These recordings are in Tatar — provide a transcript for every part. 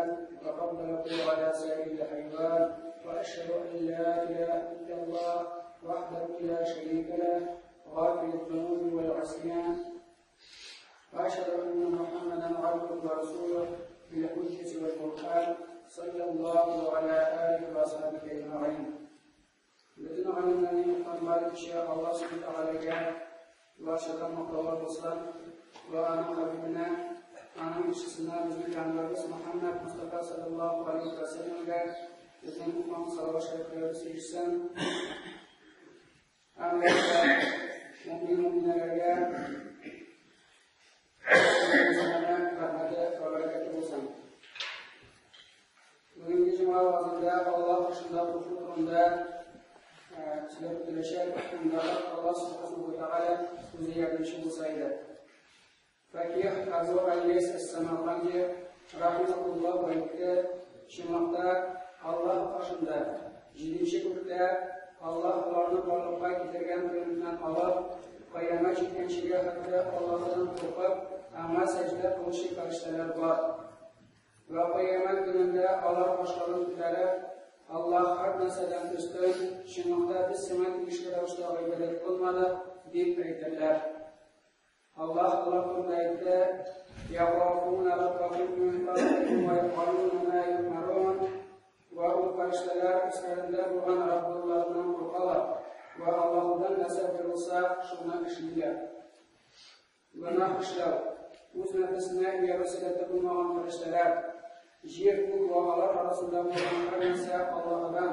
الإنسان وفضله على سائر الحيوان، وأشهد أن لا إله إلا الله وحده لا شريك له غافر الذنوب والعصيان، وأشهد أن محمدا عبده ورسوله بالحجة والبرهان، صلى الله على آله وأصحابه أجمعين. Bütün alimlerin muhtarları kişi Allah Subhanahu Teala'ya barşadan maqtavlar olsun ve ana Habibine, ana işçisine, bizim Peygamberimiz Muhammed Mustafa sallallahu aleyhi ve sellem'e bizim umam salavat şerifleri erişsin. Amin. Mümin müminlerge rahmeti ve bereketi olsun. Bugünkü cuma vaazında Allah dışında kufur durumda sizler birleşer, Allah Subhanahu ve Teala bize yardımcı olsaydı. Fakih Abu Ayyes Es-Samarkandi rahimahullah aytdi, Şumoqda Allah qoshida, 7 ko'kda Allah ularni borliqqa keltirgan kundan olib, qiyomat yetganchiga qadar Allohdan qo'rqib, anga sajda qiluvchi farishtalar bor. Va qiyomat kunida ular boshlarini ko'tarib, Allah har narsadan ustun, shuningda biz senga tegishli ravishda ibodat qilmadik deb aytadilar. Allah Allah turida aytdi: "Yaqafuna rabbahum min fawqihim va yaf'aluna ma yu'marun." Va u farishtalar üstlarida bo'lgan Robbilaridan qo'rqalar va Allohdan narsa buyurilsa, shuni ishlaydilar. Gunoh ishlab, o'z nafsini yarasida bo'lmagan farishtalar yer, ko'k va ular orasida bo'lgan har narsa Allohdan,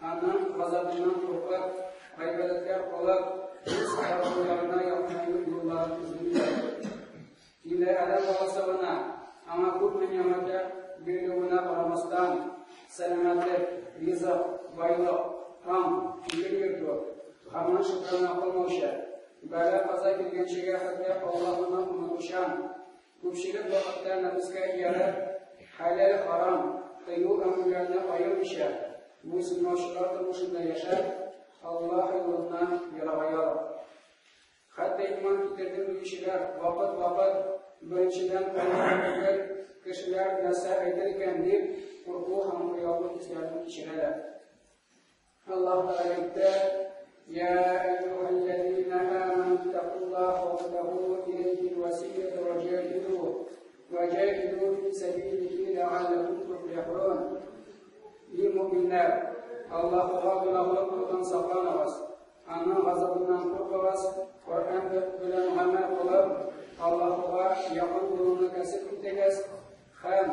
aning g'azabidan qo'rqib, ibodatlar qilib, o'z Robbilariga yoqmagan yo'llarni izlaydilar. Endi odam bolasi g'ana anga ko'p ne'matlar beriluvina qaramasdan, salomatlik, rizq, boylik, ong, fikr yurituv, hamon shukrona qilmovchi, balo qazo kelganchaga qadar Allohni unutuvchan, ko'pchilik vaqtda nafsga erib, halal harom, tiyuv amrlarni ayirmisha, bo'ysunmovchilar turmushida yashab, Alloh yo'lidan yirog'ayadi. Hatto iymon keltirgan kishilar vaqt-vaqt birinchidan qolgan kishilar narsa aytar ekan deb qo'rquv ham xayolli hislarni kechiradi. Alloh taolo aytdi: "Ya ayyuhallazina amanu ittaqulloha wabtaghu ilayhi al-wasilata wajahidu fi sabilihi la'allakum tuflihun." Ey mo'minlar, Allohga gunohlardan saqlanamiz, aning g'azabidan qo'rqamiz, Qur'on bilan amal qilib, Allohga yaqin bo'lishni kasb etamiz ham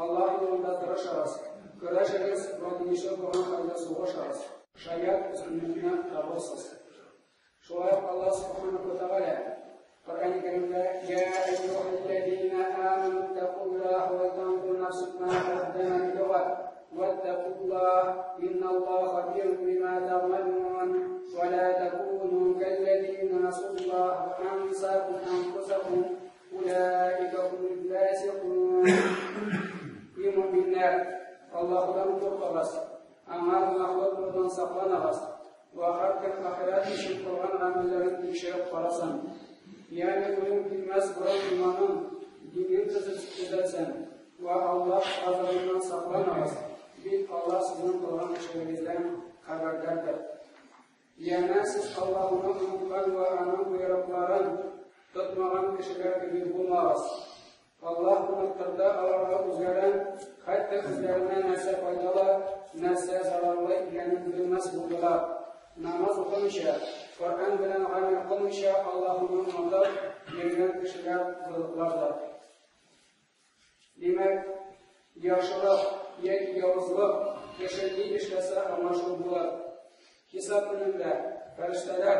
Alloh yo'lida tirishamiz, kurashamiz va tegishli bo'lgan holda so'g'ishamiz. Shayot ustunlikni topasiz. Shulay Alloh subhanahu va taolo Qur'oni Karimda: "Ya ayyuhallazina amanu ittaqulloha va tanzur nafsun ma qaddamat lighad wattaqulloha innalloha khabirun bima ta'malun wa la takunu kallazina nasulloha fa ansahum anfusahum ulaika humul fasiqun." Ey mo'minlar, Allohdan qo'rqamiz, anga gunohlardan saqlanamiz va har kim oxirat uchun qilgan amallarini tekshirib qarasin. Ya'ni o'lim kelmas burun iymonin dinin tuzatsin va Alloh azobidan saqlanamiz. Bit Alloh sizning qilgan ishlaringizdan xabardordir. Yana siz Allohni unutgan va aning buyruqlarini tutmagan kishilar kabi bo'lmag'iz. Alloh unuttirdi ularga o'zlarini, hatto o'zlarini narsa foydali, narsa zararli ekanini bilmas bo'ldilar. Namoz o'qimisha, Qur'on bilan amal qilmisha Allohni unutib yurgan kishilar bo'ldilar. Demak, yaxshilik yoki yovuzlik kishi ne ishlasa ana shu bo'ladi. Hisob kunida farishtalar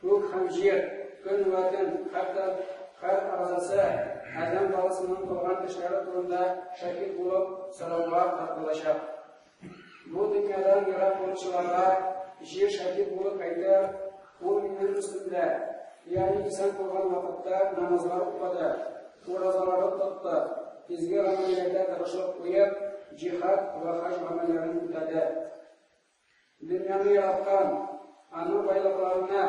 ko'k ham yer, kun va tun, hatto har a'zosi odam bolasining qilgan ishlari turida shahid bo'lib so'rovga tortilashadi. Bu dunyodan yiroq bo'luvchilarga yer shahid bo'lib aytar, u mening ustimda, ya'ni inson qilgan vaqtda namozlar o'qidi, o'razalarni tutdi, izgi amallarda tirishib qo'yib, jihad va haj amallarini o'tadi. Dunyoni yaratgan, aning boyliqlarini,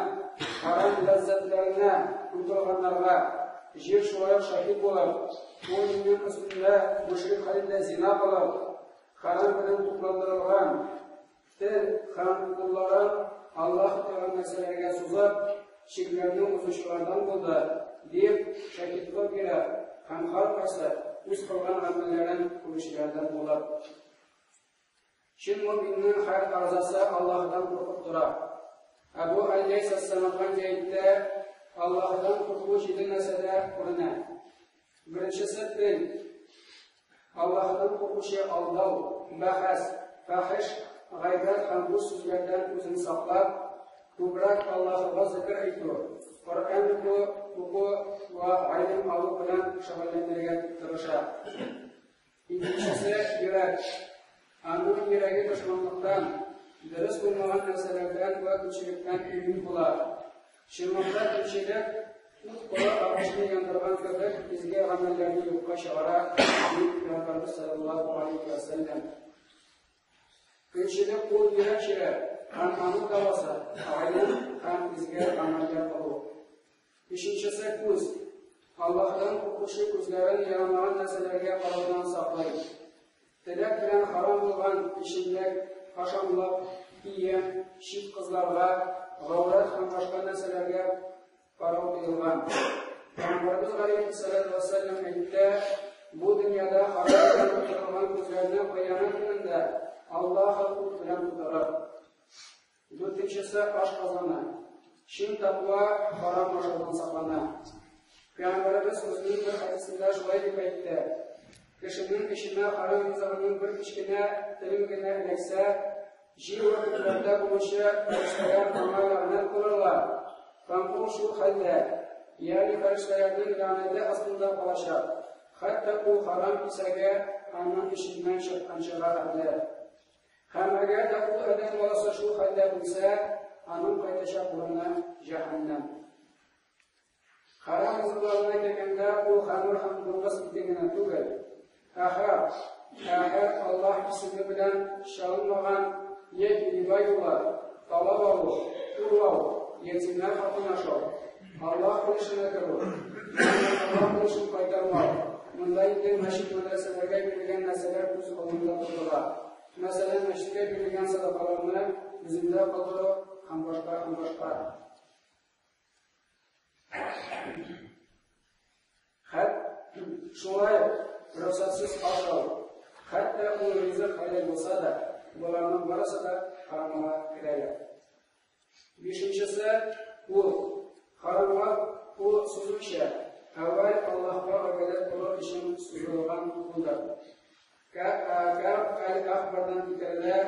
harom lazzatlarini unutganlarga Җир шулай ук шаһит булыр, ул минем өстемдә мөшрик хәлендә зина кылып, хәрам белән тукландырылган, тел һәм кулларын Аллаһ тыйган нәрсәләргә сузып, чикләрне узучылардан булды, дип шаһитлык бирә һәм һәркайсы үз кылган гамәлләрен күрүчеләрдән булыр. Чын мөминнең һәр әгъзасы Аллаһыдан куркып тора. Әбу Аль-Ләйс ас-Самарканди әйтте, Аллаһыдан курку җиде нәрсәдә күренә. Беренчесе тел. Аллаһыдан куркучы алдау, бәхәс, фәхиш, гайбәт һәм буш сүзләрдән үзен саклап, күбрәк Аллаһыга зикер әйтү, Коръән уку, уку вә гыйлем алу белән шөгыльләнергә тырыша. Икенчесе, йөрәк. Аның йөрәге дошманлыктан, дөрес булмаган нәрсәләрдән вә көнчелектән имин була. Чынлыкта көнчелек ут коры агачны яндырган кебек изге гамәлләрне юкка чыгара, ди Пәйгамбәрбез саллаллаһу алейһи ва сәлләм. Көнчелек ул йөрәк чире һәм аның дәвасы, гыйлем һәм изге гамәлләр кылу. Өченчесе, күз. Аллаһыдан куркучы күзләрен ярамаган нәрсәләргә караудан саклый. Теләк белән харам булган эчемлек, ашамлык, кием, чит кызларга, гаурәт һәм башка нәрсәләргә карау тыелган. Пәйгамбәребез галәйһиссәлату вәссәлам әйтте, бу дөньяда харам белән тутырылган күзләрне кыямәт көнендә Аллаһ ут белән тутырыр. Дүртенчесе, ашказаны. Чын тәкъва харам ашаудан саклана. Пәйгамбәребез үзенең бер хәдисендә шулай дип әйтте. Кешенең эченә харам ризыгының бер кечкенә телем генә эләксә, җир вә күкләрдә булучы фәрештәләр аңа ләгънәт кылырлар. Һәм ул шул хәлдә, ягъни фәрештәләрнең ләгънәте астында калачак, хәтта ул харам кисәге аның эченнән чыкканчыга хәтле. Һәм әгәр дә ул адәм баласы шул хәлдә үлсә, аның кайтачак урыны җәһәннәм. Харам ризыкларына килгәндә, ул хәмер һәм дуңгыз ите генә түгел. Әхәр, әгәр Аллаһ исеме белән чалынмаган яки риба юлы, талап алу, урлау, ятимнәр хакын ашау, Аллаһ өлешенә керү, Аллаһ өлешен кайтармау, монда инде мәчет-мәдрәсәләргә бирелгән нәрсәләр күз алдында тотыла. Мәсәлән, мәчеткә бирелгән садакаларны үзендә калдыру һәм башка һәм башка. Хәт, шулай ук рөхсәтсез ашау, хәтта ул ризык хәләл булса да, боларның барысы да харамга керәләр. Бишенчесе, ул, харамга кул сузучы, әүвәл Аллаһка гыйбадәт кылу өчен сузылган кулдыр. Кәб әл-Әхбардан китерелә,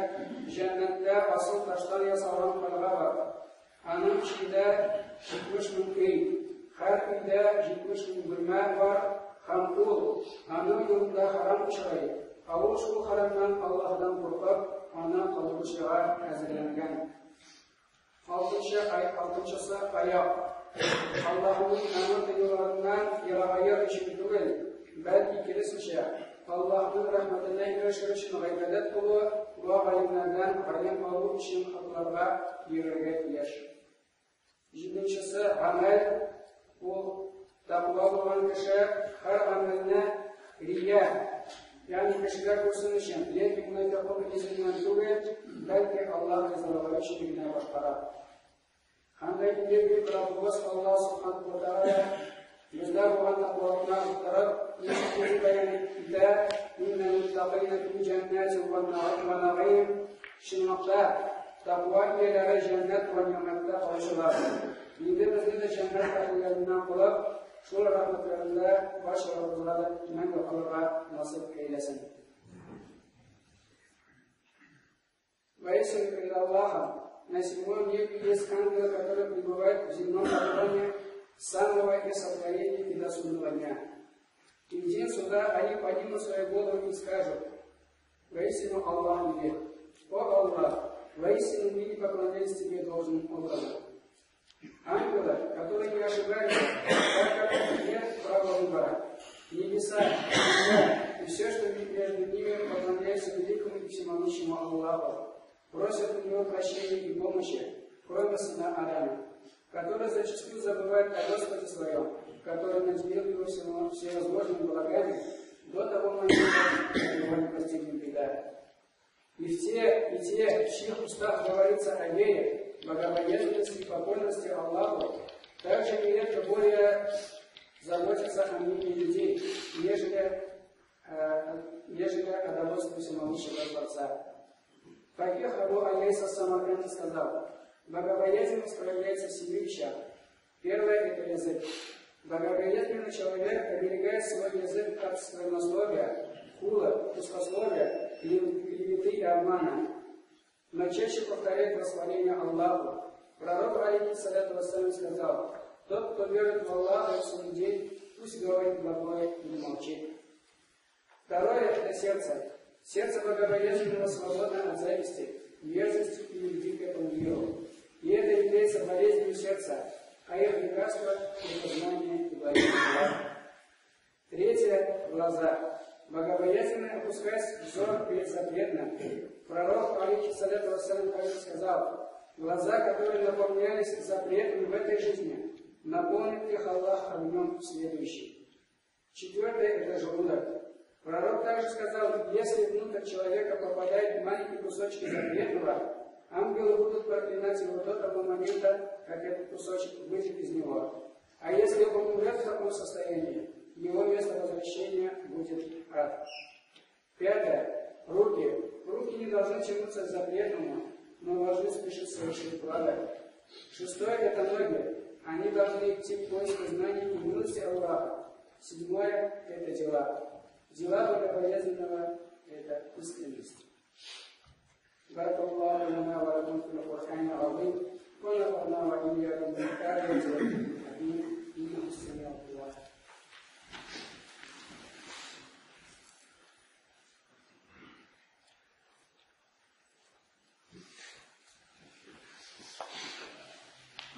җәннәттә асыл таштан ясалган кальга бар. Аның эчендә 70 мең өй, һәр өйдә 70 мең бүлмә бар һәм ул аның юлында харам очрый, ә ул шул харамнан Аллаһыдан куркып, аны калдыручыга әзерләнгән. Алтынчы ай, алтынчысы аяк. Аллаһының әмер тыюларыннан ерагаер өчен түгел, бәлки киресенчә, Аллаһның рәхмәтенә ирешер өчен гыйбадәт кылу вә галимнәрдән гыйлем алу өчен атларга йөрергә тиеш. Җиденчесе гамәл, ул тәкъва булган кеше һәр гамәлне рия, ягъни кешеләр күрсен өчен, яки мөнафикълык йөзеннән түгел, бәлки Аллаһ ризалыгы өчен генә башкара. Һәм дә инде бөек Раббыбыз Аллаһ Субханаһу ва Тәгалә бездә булган тәкъвалыкны арттырып, ничек үзе бәян итә, Иннә муттакыйна фи җәннәтин ва нәгыйм. Чынлыкта, тәкъва ияләре җәннәт вә нигъмәттә калучылар. Инде безне дә җәннәт әһелләреннән кылып, шул рәхмәтләрендә барчаларыбызга да мәңге калырга насыйп әйләсен. Воистину, перед Аллахом на седьмом небе есть ангелы, которые пребывают в земном ожидании с самого их сотворения и до судного дня. И в день суда они поднимут свои головы и скажут: воистину Аллах велик. О Аллах, воистину мы не поклонялись тебе должным образом. Ангелы, которые не ошибаются, так как нет права выбора. Небеса, земля и все, что между ними, поклоняются великому и всемогущему Аллаху, просят у него прощения и помощи, кроме сына Адама, который зачастую забывает о Господе своем, который наделил его всевозможными благами, до того момента, как его не постигнет беда. И те, в чьих устах говорится о вере, богобоязненности и покорности Аллаху, также нередко более заботятся о мнении людей, нежели о довольстве всемогущего Творца. Факих Абу Алейса Самарканди сказал: богобоязненность проявляется в семи вещах. Первое – это язык. Богобоязненный человек оберегает свой язык от сквернословия, хула, пустословия, клеветы и обмана, но чаще повторяет восхваление Аллаху. Пророк, алейхиссаляту вассалям, сказал: тот, кто верит в Аллаха и в судный день, пусть говорит благое или молчит. Второе – это сердце. Сердце богобоязненного свободно от зависти, мерзости и любви к этому миру. И это является болезнью сердца, а их лекарство – это знание и благие дела. Третье – глаза. Богобоязненный опускает взор перед запретным. Пророк, алейхиссаляту вассалям, также сказал: глаза, которые наполнялись запретами в этой жизни, наполнит их Аллах огнем в следующий. Четвертое – это желудок. Пророк также сказал: если внутрь человека попадает маленький кусочек запретного, ангелы будут проклинать его до того момента, как этот кусочек выйдет из него. А если он умрет в таком состоянии, его место возвращения будет ад. Пятое. Руки. Руки не должны тянуться к запретному, но должны спешить совершить благо. Шестое – это ноги. Они должны идти к поиску знаний и милости Аллаха. Седьмое – это дела. Дела богобоязненного – это искренность. بارك الله لنا ولكم في القرآن العظيم ونفعنا وإياكم بالآيات والذكر الحكيم إنه السميع الدعاء.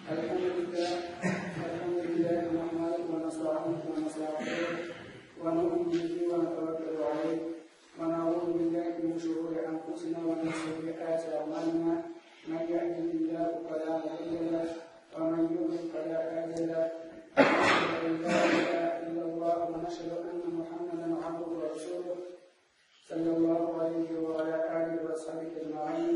الحمد لله نحمده ونستعينه ونستغفره ونؤمن به ونتوكل عليه ونعوذ بالله من شرور أنفسنا ومن سيئات أعمالنا، من يهده الله فلا مضل له ومن يضلل فلا هادي له، ونشهد أن لا إله إلا الله ونشهد أن محمدا عبده ورسوله صلى الله عليه وعلى آله وصحبه أجمعين.